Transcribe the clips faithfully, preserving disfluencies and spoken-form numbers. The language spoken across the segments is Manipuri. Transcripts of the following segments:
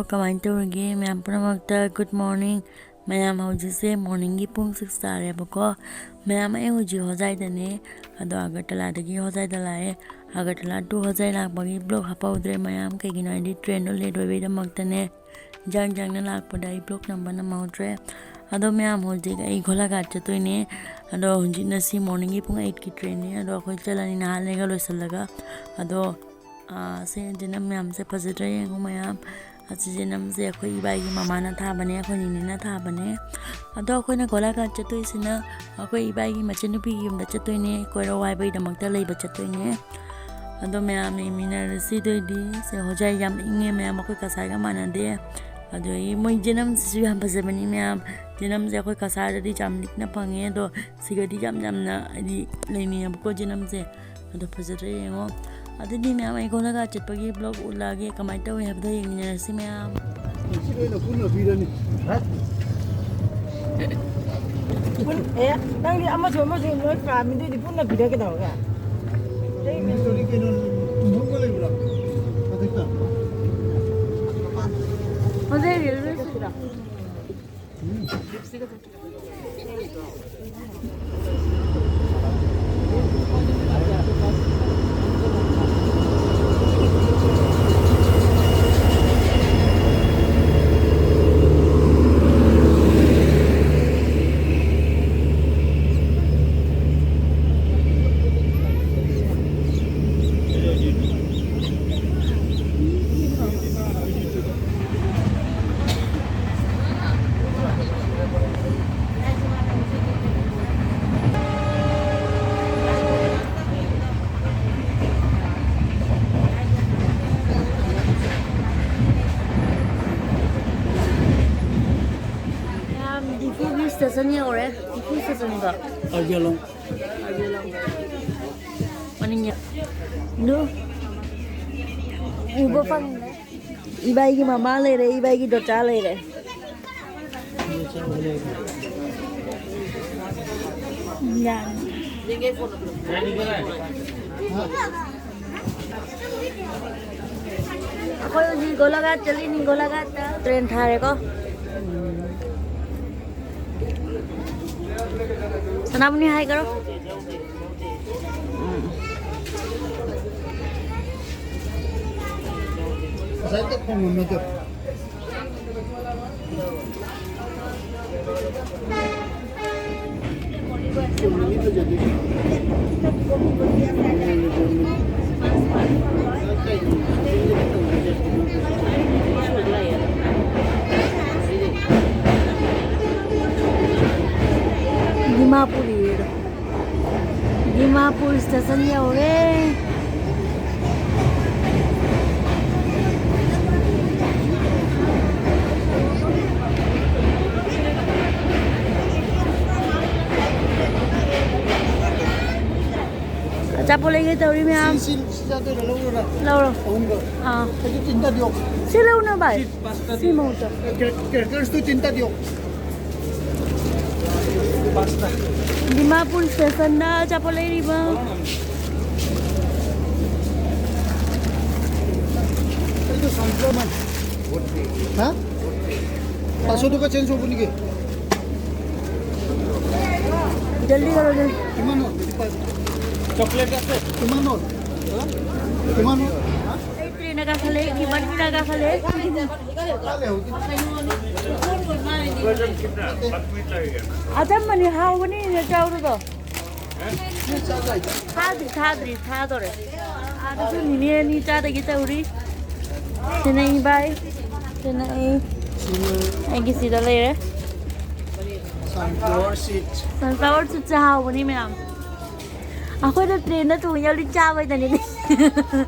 ꯀꯃꯥꯏꯅ ꯇꯧꯔꯤꯒꯦ ꯃꯌꯥꯝ ꯄꯨꯝꯅꯃꯛꯇ? Good morning꯫ ꯃꯌꯥꯝ, ꯍꯧꯖꯤꯛꯁꯦ morningꯒꯤ ꯄꯨꯡ six ꯇꯥꯔꯦꯕꯀꯣ꯫ ꯃꯌꯥꯝ, ꯑꯩ ꯍꯧꯖꯤꯛ ꯍꯣꯖꯥꯏꯗꯅꯦ, ꯑꯗꯣ ꯑꯒꯔꯇꯂꯥꯗꯒꯤ ꯍꯣꯖꯥꯏꯗ ꯂꯥꯛꯑꯦ꯫ ꯑꯒꯔꯇꯂꯥ to ꯍꯣꯖꯥꯏ ꯂꯥꯛꯄꯒꯤ vlog ꯍꯥꯞꯄꯧꯗ꯭ꯔꯦ ꯃꯌꯥꯝ, ꯀꯩꯒꯤꯅꯣ ꯍꯥꯏꯗꯤ trainꯗꯣ late ꯑꯣꯏꯕꯩꯗꯃꯛꯇꯅꯦ꯫ ꯏꯟꯖꯥꯡ ꯏꯟꯖꯥꯡꯅ ꯂꯥꯛꯄꯗ ꯑꯩ vlog ꯅꯝꯕ ꯅꯝꯍꯧꯗ꯭ꯔꯦ꯫ ꯑꯗꯣ ꯃꯌꯥꯝ, ꯍꯧꯖꯤꯛ ꯑꯩ ꯒꯣꯂꯥꯘꯥꯠ ꯆꯠꯇꯣꯏꯅꯦ꯫ ꯑꯗꯣ ꯍꯧꯖꯤꯛꯅ ꯁꯤ morningꯒꯤ ꯄꯨꯡ eightꯀꯤ trainꯅꯦ꯫ ꯑꯗꯣ ꯑꯩꯈꯣꯏ ꯆꯠꯂꯅꯤ ꯅꯍꯥꯟ ꯂꯩꯒ ꯂꯣꯏꯁꯤꯜꯂꯒ꯫ ꯑꯗꯣ ꯑꯥ, ꯁꯤ ꯖꯦꯅꯝ ꯃꯌꯥꯝꯁꯦ ꯐꯖꯗ꯭ꯔꯥ ꯌꯦꯡꯉꯣ ꯃꯌꯥꯝ꯫ ꯑꯁꯤ ꯖꯦꯅꯝꯁꯦ ꯑꯩꯈꯣꯏ ꯏꯕꯥꯏꯒꯤ ꯃꯃꯥꯅ ꯊꯥꯕꯅꯦ, ꯑꯩꯈꯣꯏ ꯅꯤꯅꯦꯅ ꯊꯥꯕꯅꯦ꯫ ꯑꯗꯣ ꯑꯩꯈꯣꯏꯅ ꯒꯣꯂꯥꯘꯥꯠ ꯆꯠꯇꯣꯏꯁꯤꯅ ꯑꯩꯈꯣꯏ ꯏꯕꯥꯏꯒꯤ ꯃꯆꯟꯅꯨꯄꯤꯒꯤ ꯌꯨꯝꯗ ꯆꯠꯇꯣꯏꯅꯦ, ꯀꯣꯏꯔꯛꯑꯣ ꯍꯥꯏꯕꯒꯤꯗꯃꯛꯇ ꯂꯩꯕ ꯆꯠꯇꯣꯏꯅꯦ꯫ ꯑꯗꯣ ꯃꯌꯥꯝ ꯌꯦꯡꯃꯤꯟꯅꯔꯁꯤ꯫ ꯑꯗꯨꯑꯣꯏꯗꯤ ꯁꯦ ꯍꯣꯖꯥꯏ ꯌꯥꯝ ꯏꯪꯉꯦ ꯃꯌꯥꯝ, ꯑꯩꯈꯣꯏ ꯀꯁꯥꯔꯒ ꯃꯥꯟꯅꯗꯦ꯫ ꯑꯗꯨꯗꯒꯤ ꯃꯣꯏ ꯖꯦꯅꯝꯁꯤꯁꯨ ꯌꯥꯝ ꯐꯖꯕꯅꯤ ꯃꯌꯥꯝ꯫ ꯖꯦꯅꯝꯁꯦ ꯑꯩꯈꯣꯏ ꯀꯁꯥꯔꯗꯗꯤ ꯌꯥꯝ ꯂꯤꯛꯅ ꯐꯪꯉꯦ, ꯑꯗꯣ ꯁꯤꯒꯗꯤ ꯌꯥꯝ ꯌꯥꯝꯅ ꯍꯥꯏꯗꯤ ꯂꯩꯅꯤꯡꯉꯦꯕꯀꯣ ꯖꯦꯅꯝꯁꯦ꯫ ꯑꯗꯣ ꯐꯖꯗ꯭ꯔꯥ ꯌꯦꯡꯉꯣ꯫ ꯑꯗꯨꯗꯤ ꯃꯌꯥꯝ, ꯑꯩ ꯒꯣꯂꯥꯘꯥꯠ ꯆꯠꯄꯒꯤ vlog ꯎꯠꯂꯛꯑꯒꯦ, ꯀꯃꯥꯏꯅ ꯇꯧꯋꯤ ꯍꯥꯏꯕꯗꯣ ꯌꯦꯡꯃꯤꯟꯅꯔꯁꯤ ꯃꯌꯥꯝ꯫ ꯁꯤ ꯂꯣꯏꯅ ꯄꯨꯟꯅ ꯄꯤꯔꯅꯤ꯫ ꯄꯨꯟ-, ꯑꯦ, ꯅꯪꯗꯤ ꯑꯃꯁꯨ ꯑꯃꯁꯨ ꯂꯣꯏ ꯄꯥꯝꯃꯤꯗꯨꯗꯤ ꯄꯨꯟꯅ ꯄꯤꯔꯒꯦ ꯇꯧꯔꯒ꯫ ꯀꯩꯅꯣ, ꯇꯨꯝꯐꯝꯒ ꯂꯩꯕ꯭ꯔꯣ? ꯃꯊꯛꯇ? ꯍꯣꯖꯥꯏ railway station꯫ ꯃꯌꯥꯝ, ꯗꯤꯐꯨꯒꯤ station ꯌꯧꯔꯦ꯫ ꯗꯤꯐꯨ stationꯗꯣ꯫ ꯀꯥꯔꯕꯤ ꯑꯪꯂꯣꯡ꯫ ꯃꯅꯤꯡ ꯌꯥ-, ꯑꯗꯨ ꯎꯕ ꯐꯪꯗꯦ꯫ ꯏꯕꯥꯏꯒꯤ ꯃꯃꯥ ꯂꯩꯔꯦ, ꯏꯕꯥꯏꯒꯤ ꯗꯣꯇꯥ ꯂꯩꯔꯦ꯫ ꯌꯥꯅꯤ꯫ ꯑꯩꯈꯣꯏ ꯍꯧꯖꯤꯛ ꯒꯣꯂꯥꯘꯥꯠ ꯆꯠꯂꯤꯅꯤ, ꯒꯣꯂꯥꯘꯥꯠꯇ꯫ ꯇ꯭ꯔꯦꯟ ꯊꯥꯔꯦꯀꯣ꯫ ꯁꯅꯥꯃꯅꯤ ꯍꯥꯏ ꯀꯔꯣ꯫ ꯎꯝ꯫ ꯉꯁꯥꯏ ꯇ ꯐꯣꯡꯉꯝꯃꯦ ꯑꯗꯣ꯫ ꯗꯤꯃꯥꯄꯨꯔ ꯌꯧꯔꯦ꯫ ꯗꯤꯃꯥꯄꯨꯔ ꯁ꯭ꯇꯦꯁꯟ ꯌꯧꯔꯦ꯫ ꯑꯆꯥꯄꯣꯠ ꯂꯩꯒꯦ ꯇꯧꯔꯤ ꯃꯌꯥꯝ꯫ ꯁꯤ, ꯁꯤ, ꯁꯤ ꯆꯥꯗꯣꯏꯔꯣ? ꯂꯧꯔꯣꯔꯥ? ꯂꯧꯔꯣ꯫ ꯑꯍꯨꯝꯒ꯫ ꯑꯥ꯫ ꯑꯗꯨ ꯇꯤꯟ ꯇꯥꯗꯤꯌꯣ꯫ ꯁꯤ ꯂꯧꯅ ꯚꯥꯏ꯫ ꯁꯤ ꯃꯍꯨꯠꯇ꯫ ꯀꯦ-, ꯀꯦꯔꯦꯛꯇꯔꯁꯇꯨ ꯇꯤꯟ ꯇꯥꯗꯤꯌꯣ꯫ ꯗꯤꯃꯥꯄꯨꯔ ꯁ꯭ꯇꯦꯁꯟꯗ ꯑꯆꯥꯄꯣꯠ ꯂꯩꯔꯤꯕ꯫ ꯑꯩꯗꯣ ꯁꯪꯒꯣꯝ ꯑꯃ꯫ ꯍꯥ? ꯄꯥꯁꯣꯗꯨꯒ ꯆꯦꯟꯖ ꯇꯧꯕꯅꯤꯒꯤ꯫ ꯖꯜꯗꯤ ꯀꯔꯣ, ꯖꯜꯗꯤ꯫ ꯏꯃꯥꯅꯣ, ꯆꯣꯀ꯭ꯂꯦꯠ ꯑꯁꯦ? ꯏꯃꯥꯅꯣ, ꯏꯃꯥꯅꯣ꯫ ꯑꯩ ꯇ꯭ꯔꯦꯟꯗ ꯀꯥꯈꯠꯂꯦ, ꯈꯤꯃꯟꯒꯤꯗ ꯀꯥꯈꯠꯂꯦ꯫ ꯑꯆꯝꯕꯅꯤ, ꯍꯥꯎꯕꯅꯤ, ꯅꯆꯥꯎꯗꯨꯗꯣ꯫ ꯊꯥꯗ꯭ꯔꯤ, ꯊꯥꯗ꯭ꯔꯤ, ꯊꯥꯗꯣꯔꯦ꯫ ꯑꯥꯗꯁꯨ ꯅꯤꯅꯦ ꯑꯅꯤ ꯆꯥꯗꯒꯤ ꯇꯧꯔꯤ꯫ ꯁꯤꯅ ꯑꯩ ꯚꯥꯏ, ꯁꯤꯅ ꯑꯩ, ꯑꯩꯒꯤ ꯁꯤꯗ ꯂꯩꯔꯦ꯫ Sunflower seeds꯫ Sunflower seeds ꯁꯦ ꯍꯥꯎꯕꯅꯤ ꯃꯌꯥꯝ꯫ ꯑꯩꯈꯣꯏꯅ ꯇ꯭ꯔꯦꯟꯗ ꯇꯣꯡꯉ ꯌꯥꯎꯔꯤ ꯆꯥꯕꯩꯗꯅꯤꯅꯦ꯫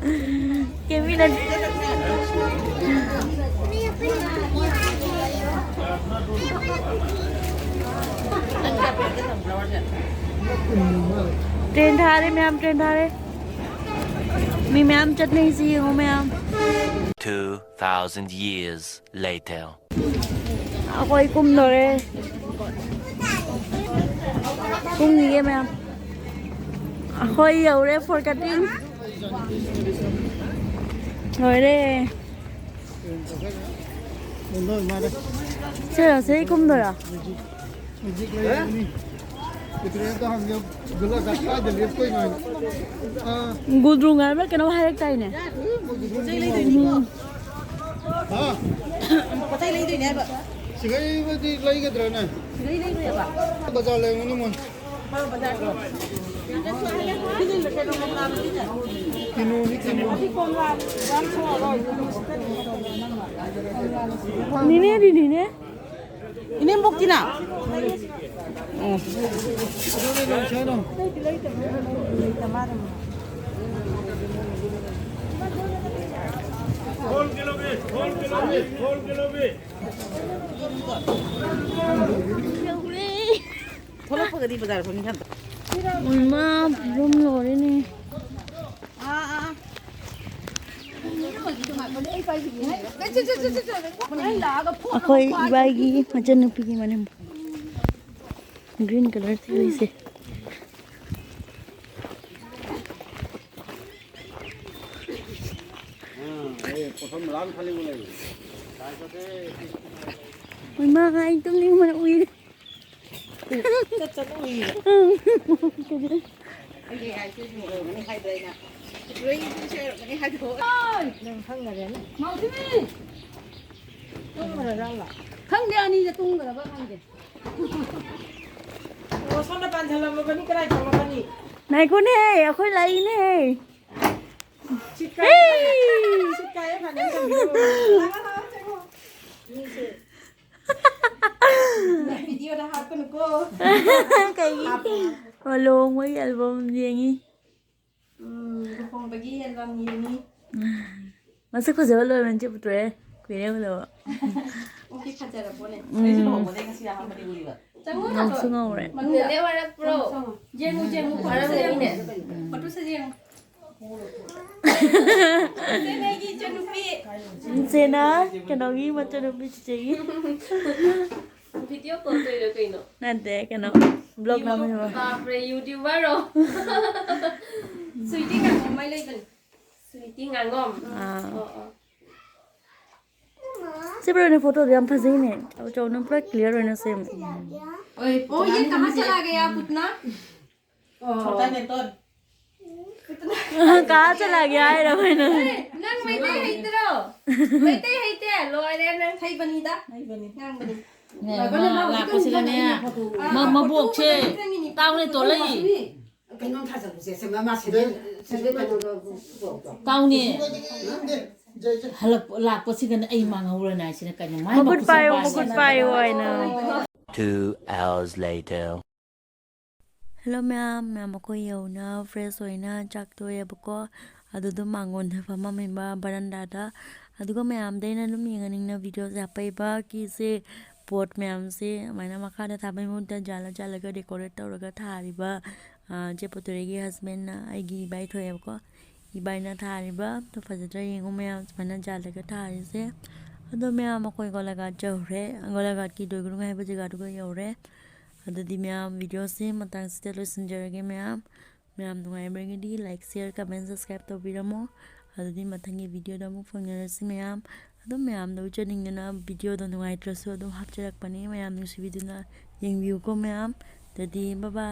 ꯀꯦꯃꯤꯅ ꯇ꯭ꯔꯦꯟ ꯊꯥꯔꯦ ꯃꯌꯥꯝ, ꯇ꯭ꯔꯦꯟ ꯊꯥꯔꯦ꯫ ꯃꯤ ꯃꯌꯥꯝ ꯆꯠꯅꯩꯁꯤ ꯌꯦꯡꯉꯣ ꯃꯌꯥꯝ꯫ Two thousand years later. ꯑꯩꯈꯣꯏ ꯀꯨꯝꯗꯣꯔꯦ꯫ ꯀꯨꯝꯈꯤꯒꯦ ꯃꯌꯥꯝ꯫ ꯑꯩꯈꯣꯏ ꯌꯧꯔꯦ ꯐꯣꯔ ꯀꯠꯇꯤꯡ꯫ ꯂꯣꯏꯔꯦ꯫ ꯁꯤꯔꯣ, ꯁꯤꯗꯩ ꯀꯨꯝꯗꯣꯏꯔꯣ? ꯍꯧꯖꯤꯛ ꯂꯩꯔꯝꯒꯅꯤ꯫ ꯄꯤꯇ꯭ꯔꯦꯟꯗ ꯍꯪꯒꯦ, ꯒꯨꯂꯥ ꯘꯥꯠ ꯀꯥꯏꯗ ꯂꯦꯞꯇꯣꯏꯅꯣ ꯍꯥꯏꯅ꯫ ꯑꯥ꯫ ꯒꯨꯗ꯭ꯔꯨꯡ ꯍꯥꯏꯕ꯭ꯔꯥ ꯀꯩꯅꯣꯝ ꯍꯥꯏꯔꯛꯇꯥꯏꯅꯦ? ꯎꯝ꯫ ꯍꯥ? ꯄꯣꯠ ꯆꯩ ꯂꯩꯗꯣꯏꯅꯦ ꯍꯥꯏꯕ꯫ ꯁꯤꯒꯩꯕꯨꯗꯤ ꯂꯩꯒꯗ꯭ꯔꯥꯅꯦ? ꯁꯤꯒꯩ ꯂꯩꯔꯣꯏ ꯍꯥꯏꯕ꯫ ꯕꯖꯥꯔ ꯂꯩꯔꯝꯒꯅꯤ ꯃꯣꯏ꯫ ꯀꯤꯂꯣꯅꯤ, ꯀꯤꯂꯣ꯫ ꯅꯤꯅꯦꯗꯤ ꯅꯤꯅꯦ꯫ ꯏꯅꯦꯝꯕꯣꯛꯇꯤꯅ? ꯑꯣ꯫ ꯊꯣꯛꯂꯛꯄꯒꯗꯤ ꯕꯖꯥꯔ ꯐꯝꯃꯤ ꯊꯝꯕ꯫ ꯏꯃꯥ, ꯐꯤꯕꯝ ꯂꯣꯏꯔꯦꯅꯦ꯫ ꯑꯥ, ꯑꯥ, ꯑꯥ꯫ ꯑꯩꯈꯣꯏ ꯏꯕꯥꯏꯒꯤ ꯃꯆꯟꯅꯨꯄꯤꯒꯤ ꯃꯅꯦꯝꯕꯣꯛ꯫ Green colour ꯁꯦꯠꯂꯤꯁꯦ꯫ ꯏꯃꯥ, ꯑꯩ ꯇꯨꯝꯅꯤꯡꯕꯅ ꯎꯏꯔꯦ꯫ ꯆꯠ ꯆꯠ ꯎꯏꯌꯦ꯫ ꯎꯝ꯫ ꯑꯩꯒꯤ ꯍꯥꯏꯁꯦ ꯁꯨꯝ ꯑꯣꯏꯔꯝꯒꯅꯤ ꯍꯥꯏꯗ꯭ꯔꯥ ꯑꯩꯅ? ꯂꯣꯏ ꯁꯨꯝ ꯁꯤ ꯑꯣꯏꯔꯝꯒꯅꯤ ꯍꯥꯏꯗꯣ꯫ ꯅꯪ ꯈꯪꯗꯔꯦꯅꯦ꯫ ꯃꯥꯎꯁꯤꯃꯤ! ꯇꯨꯝꯈ꯭ꯔꯖꯥꯠꯂꯣ? ꯈꯪꯗꯦ, ꯑꯅꯤꯁꯦ ꯇꯨꯝꯈ꯭ꯔꯕ ꯈꯪꯗꯦ꯫ ꯑꯣ, ꯁꯣꯝꯗ ꯄꯥꯟꯁꯤꯜꯂꯝꯃꯕꯅꯤ, ꯀꯗꯥꯏ ꯊꯝꯃꯕꯅꯤ? ꯉꯥꯏꯈꯣꯅꯦ, ꯑꯩꯈꯣꯏ ꯂꯥꯛꯏꯅꯦ꯫ ꯁꯤꯠ ꯀꯥꯏ-, ꯍꯦ! ꯁꯤꯠ ꯀꯥꯏꯌꯦ, ꯐꯅꯌꯥꯝ ꯊꯝꯕꯤꯔꯝꯃꯕꯅꯤ꯫ ꯃꯤꯁꯦ꯫ ꯚꯤꯗꯤꯑꯣꯗ ꯍꯥꯞꯀꯅꯨꯀꯣ꯫ ꯀꯩꯒꯤ? ꯍꯥꯞꯄꯣ, ꯍꯥꯞꯄꯣ꯫ ꯑꯣ, ꯂꯨꯍꯣꯡꯕꯒꯤ ꯑꯦꯜꯕꯝ ꯌꯦꯡꯉꯤ꯫ ꯎꯝ, ꯂꯨꯍꯣꯡꯕꯒꯤ ꯑꯦꯜꯕꯝ ꯌꯦꯡꯉꯤ꯫ ꯃꯁꯛ ꯐꯖꯕ ꯂꯣꯏꯔꯦ, ꯆꯦ ꯄꯨꯊꯣꯛꯑꯦ꯫ ꯀꯨꯏꯔꯦ ꯎꯗꯕ꯫ ꯑꯣꯀꯦ, ꯐꯖꯔꯕꯣꯅꯦ? ꯎꯝ꯫ ꯑꯩꯁꯨ ꯂꯨꯍꯣꯡꯕꯗꯩ ꯉꯁꯤ ꯑꯍꯥꯟꯕꯅꯤ ꯎꯔꯤꯕ꯫ ꯆꯪꯉꯣ, ꯉꯧꯁꯨ ꯉꯧꯔꯦ꯫ ꯃꯅꯨꯡꯗ꯫ ꯅꯦꯅꯦ ꯋꯥꯔꯛꯄ꯭ꯔꯣ? ꯆꯪꯉꯣ, ꯆꯪꯉꯣ꯫ ꯌꯦꯡꯉꯨ, ꯌꯦꯡꯉꯨ, ꯐꯣꯇꯣꯁꯦ ꯌꯦꯡꯉꯨ꯫ ꯎꯝ꯫ ꯐꯣꯇꯣꯁꯦ ꯌꯦꯡꯉꯨ꯫ ꯏꯆꯦꯅꯦꯒꯤ ꯏꯆꯟꯅꯨꯄꯤ꯫ ꯏꯆꯦꯅ ꯀꯩꯅꯣꯒꯤ ꯃꯆꯟꯅꯨꯄꯤ ꯆꯤꯆꯦꯒꯤ꯫ ꯚꯤꯗꯤꯑꯣ ꯀꯣꯜ ꯇꯧꯔꯤꯔꯣ ꯀꯩꯅꯣ? ꯅꯠꯇꯦ, ꯀꯩꯅꯣ, ꯕ꯭ꯂꯣꯛ ꯅꯝꯃꯤꯕ꯫ ꯕꯥꯞꯔꯦ, ꯌꯨꯇ꯭ꯌꯨꯕꯔꯔꯣ? ꯁ꯭ꯋꯤꯇꯤ ꯉꯥꯡꯉꯣꯝ ꯃꯩ ꯂꯩꯕꯅꯤ꯫ ꯁ꯭ꯋꯤꯇꯤ ꯉꯥꯡꯉꯣꯝ? ꯑꯥ꯫ ꯑꯣ, ꯑꯣ꯫ ꯁꯤ ꯕ꯭ꯔꯣꯅ ꯐꯣꯇꯣꯗꯣ ꯌꯥꯝ ꯐꯖꯩꯅꯦ꯫ ꯆꯥꯎ ꯆꯥꯎꯅ ꯄꯨꯔꯥ clear ꯑꯣꯏꯅ ꯁꯦꯝꯃꯦ꯫ ओए, ओ, ये कहाँ चला गया पुतना? छोटा नहीं तो। ꯀꯥ ꯆꯠꯂꯒꯦ ꯍꯥꯏꯔꯕ ꯑꯩꯅ? ꯅꯪ ꯃꯩꯇꯩ ꯍꯩꯇ꯭ꯔꯣ? ꯃꯩꯇꯩ ꯍꯩꯇꯦ꯫ ꯂꯣꯏꯔꯦ ꯅꯪ꯫ ꯍꯩꯕꯅꯤꯗ꯫ ꯍꯩꯕꯅꯤ꯫ ꯉꯥꯡꯕꯅꯤ꯫ ꯂꯥꯛꯄꯁꯤꯒꯅꯦ꯫ ꯃꯕꯣꯛꯁꯦ꯫ ꯇꯥꯎꯅꯦ ꯇꯣꯜꯂꯛꯏ꯫ ꯀꯩꯅꯣꯝ ꯊꯥꯖꯜꯂꯨꯁꯦ ꯁꯦ ꯃꯃꯥ ꯁꯦꯟꯗꯣꯏ ꯁꯦꯟꯗꯣꯏ ꯀꯩꯅꯣꯗꯣ ꯄꯨꯔꯛꯇꯣ꯫ ꯇꯥꯎꯅꯦ꯫ ꯍꯜꯂꯛ ꯂꯥꯛꯄꯁꯤꯒꯅ ꯑꯩ ꯃꯥꯡꯍꯧꯔꯅ ꯍꯥꯏꯁꯤꯅ ꯀꯩꯅꯣ? ꯃꯥꯏ ꯃꯈꯨꯠ ꯃꯈꯨꯠꯁꯦ ꯄꯥꯏꯌꯣ, ꯄꯥꯏꯁꯦ꯫ ꯃꯈꯨꯠ ꯄꯥꯏꯌꯣ ꯍꯥꯏꯅ꯫ Two hours later. ꯍꯦꯜꯂꯣ ꯃꯌꯥꯝ, ꯃꯌꯥꯝ ꯑꯩꯈꯣꯏ ꯌꯧꯅ ꯐ꯭ꯔꯦꯁ ꯑꯣꯏꯅ ꯆꯥꯛ ꯇꯣꯛꯑꯦꯕꯀꯣ꯫ ꯑꯗꯨꯗꯣ ꯃꯥꯡꯒꯣꯟꯗ ꯐꯝꯃꯝꯃꯤꯕ ꯕꯔꯟꯗꯥꯗ꯫ ꯑꯗꯨꯒ ꯃꯌꯥꯝꯗ ꯑꯩꯅ ꯑꯗꯨꯝ ꯌꯦꯡꯍꯟꯅꯤꯡꯅ ꯚꯤꯗꯤꯑꯣꯁꯦ ꯍꯥꯞꯄꯛꯏꯕ ꯀꯤꯁꯦ ꯄꯣꯠ ꯃꯌꯥꯝꯁꯦ ꯑꯗꯨꯃꯥꯏꯅ ꯃꯈꯥꯗ ꯊꯥꯕꯩ ꯃꯍꯨꯠꯇ ꯖꯥꯜꯂ ꯖꯥꯜꯂꯒ ꯗꯦꯀꯣꯔꯦꯠ ꯇꯧꯔꯒ ꯊꯥꯔꯤꯕ ꯆꯦ ꯄꯣꯇꯣꯔꯦꯒꯤ ꯍꯁꯕꯦꯟꯅ ꯑꯩꯒꯤ ꯏꯕꯥꯏ ꯊꯣꯛꯑꯦꯕꯀꯣ꯫ ꯏꯕꯥꯏꯅ ꯊꯥꯔꯤꯕ ꯑꯗꯣ ꯐꯖꯗ꯭ꯔꯥ ꯌꯦꯡꯉꯣ ꯃꯌꯥꯝ, ꯁꯨꯃꯥꯏꯅ ꯖꯥꯜꯂꯒ ꯊꯥꯔꯤꯁꯦ꯫ ꯑꯗꯣ ꯃꯌꯥꯝ ꯑꯩꯈꯣꯏ ꯒꯣꯂꯥꯘꯥꯠ ꯌꯧꯔꯦ꯫ ꯒꯣꯂꯥꯘꯥꯠꯀꯤ ꯗꯣꯏꯒꯨꯔꯨꯡ ꯍꯥꯏꯕ ꯖꯒꯥꯗꯨꯒ ꯌꯧꯔꯦ꯫ ꯑꯗꯨꯗꯤ ꯃꯌꯥꯝ ꯚꯤꯗꯤꯑꯣꯁꯤ ꯃꯇꯥꯡꯁꯤꯗ ꯂꯣꯏꯁꯤꯟꯖꯔꯒꯦ ꯃꯌꯥꯝ꯫ ꯃꯌꯥꯝ ꯅꯨꯡꯉꯥꯏꯕꯤꯔꯒꯗꯤ like, share, comment, subscribe ꯇꯧꯕꯤꯔꯝꯃꯣ꯫ ꯑꯗꯨꯗꯤ ꯃꯊꯪꯒꯤ ꯚꯤꯗꯤꯑꯣꯗ ꯑꯃꯨꯛ ꯐꯪꯅꯔꯁꯤ ꯃꯌꯥꯝ꯫ ꯑꯗꯨꯝ ꯃꯌꯥꯝꯗ ꯎꯠꯆꯅꯤꯡꯗꯅ ꯚꯤꯗꯤꯑꯣꯗꯣ ꯅꯨꯡꯉꯥꯏꯇ꯭ꯔꯁꯨ ꯑꯗꯨꯝ ꯍꯥꯞꯆꯔꯛꯄꯅꯤ꯫ ꯃꯌꯥꯝ ꯅꯨꯡꯁꯤꯕꯤꯗꯨꯅ ꯌꯦꯡꯕꯤꯌꯨꯀꯣ ꯃꯌꯥꯝ꯫ ꯑꯗꯨꯗꯤ bye bye꯫